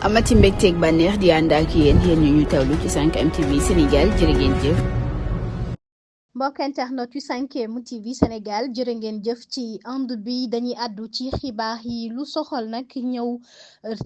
amati mbégteeg bànneex di ànd ak yéen ñu tawlu ci 5M TV Sénégal jërë ngeen jëf. mbokk internet yu 5M TV Sénégal jërë ngeen jëf ci ànd bi dañuy àddu ci xibaar yi lu soxal nag ñëw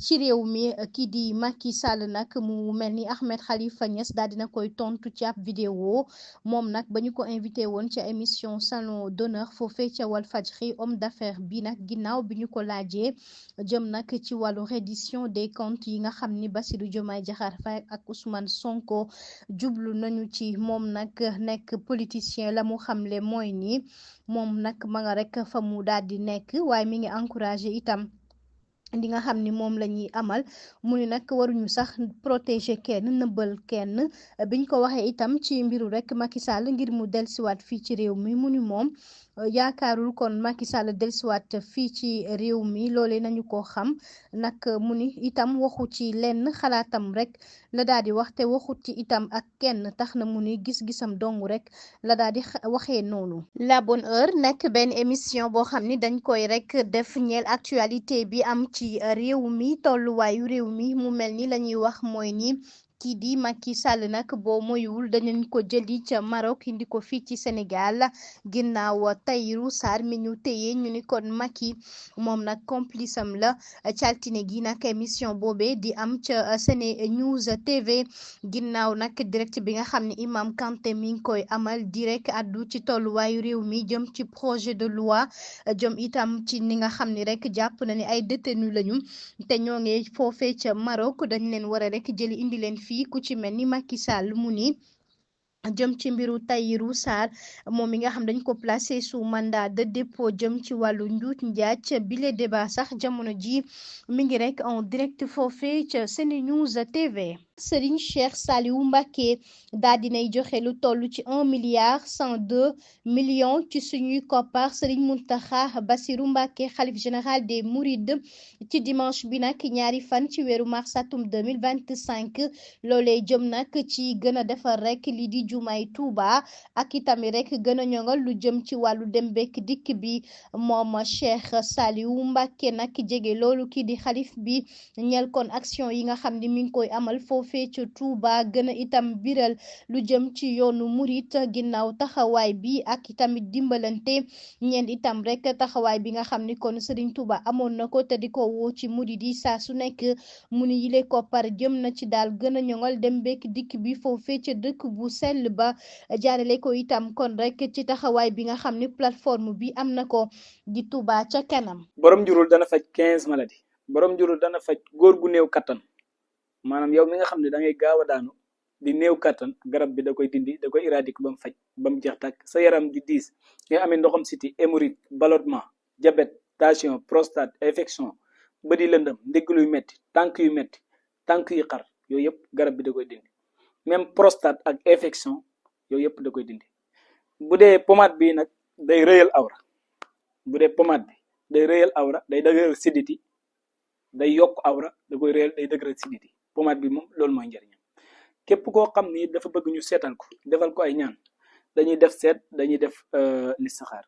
ci réew mi kii di Macky Sall nag mu mel ni Ahmed Khalifa Niass daal dina koy tontu ci ab vidéo moom nag ba ñu ko invité woon ca émission salon d'honneur foofee ca Walfadjri homme d'affaires bi nag ginnaaw bi ñu ko laajee jëm nag ci wàllu reddition des comptes yi nga xam ni Bassirou Diomaye Diakhar Faye ak Ousmane Sonko jublu nañu ci moom nag nekk politicien la mu xamle mooy ni moom nag ma nga rek fa mu daal di nekk waaye mi ngi encouragé itam li nga xam ni moom la ñuy amal mu ni nag waruñu sax protéger kenn nëbbal kenn biñ ko waxee itam ci mbiru rek Macky Sall ngir mu dellusiwaat fii ci réew mi mu ni moom yaakaarul kon Macky Sall dellusiwaat fii ci réew mi loolee nañu ko xam nag mu ni itam waxu ci lenn xalaatam rek la daal di wax te waxut ci itam ak kenn tax na mu ni gis-gisam dong rek la daal di waxee noonu. La Bonne Heure nekk benn émission boo xam ni dañ koy rek def ñeel actualité bi am ci réew mi tolluwaayu réew mi mu mel ni la ñuy wax mooy ni kii di Macky Sall nag boo moyuwul danañ ko jëli ca Maroc indi ko fii ci Sénégal ginnaaw Tahirou Sarr mi ñu téye ñu ni kon Macky moom nag complice am la caltine gi nag émission boobee di am ca Séné News TV ginnaaw nag direct bi nga xam ne Imam Kanté mi ngi koy amal direct addu ci tolluwaayu réew mi jëm ci projet de loi jëm itam ci ni nga xam ni rek jàpp na ni ay détenu lañu te ñoo ngi foofee ca Maroc dañ leen war a rek jëli indi leen fii ku ci mel ni Macky Sall mu ni jëm ci mbiru Tahirou Sarr moom mi nga xam dañ ko placé sous mandat de dépôt jëm ci wàllu njuuj njaaj bile débat sax jamono ji mi ngi rek en direct foofee ca Sene News TV. Serigne Cheikh Saliou Mbacké daal dinay joxe lu toll ci 1,102 milliard ci suñuy koppar Serigne Mountakha Bassirou Mbacké xalif général des Mourides ci dimanche bi nag ñaari fan ci weeru mars atum 2025 loolee jëm nag ci gën a defar rek li di jumaay Touba ak itamit rek gën a ñoŋal lu jëm ci wàllu dem bekk dikk bi moom Cheikh Saliou Mbacké nag jege loolu kii di xalif bi ñeel kon action yi nga xam ni mi ngi koy amal foofee ci Touba gën a itam biral lu jëm ci yoonu murit ginnaaw taxawaay bi ak itamit dimbalante ñeen itam rek taxawaay bi nga xam ni kon Serigne Touba amoon na ko te di ko woo ci murit yi saa su nekk mu ni yile koppar jëm na ci daal gën a ñoŋal dem bekk dikk bi foofee ca dëkk bu sell ba jaarale ko itam kon rek ci taxawaay bi nga xam ni plateforme bi am na ko di Touba ca kanam. borom njurul dana faj 15 maladies borom njurul dana faj góor gu néew kattan maanaam yow mi nga xam ne da ngay gaaw a daanu di néew kattan garab bi da koy dindi da koy éradiquer ba mu faj ba mu jeex tàkk sa yaram di diis nga amee ndoxam siti hémorroïde ballonnement diabète tension prostate infection bëdi lëndëm ndigg luy metti tànk yu xar yooyu yëpp garab bi da koy dindi même prostate ak infection yooyu yëpp da koy dindi bu dee pommade bi nag day rëyal awra bu dee pommade bi day rëyal awra day dëgëral siditi day yokk awra da koy rëyal day dëgëral siditi pommade bi moom loolu mooy njëriñam képp koo xam ni dafa bëgg ñu seetal ko defal ko ay ñaan dañuy def seet dañuy def listixaar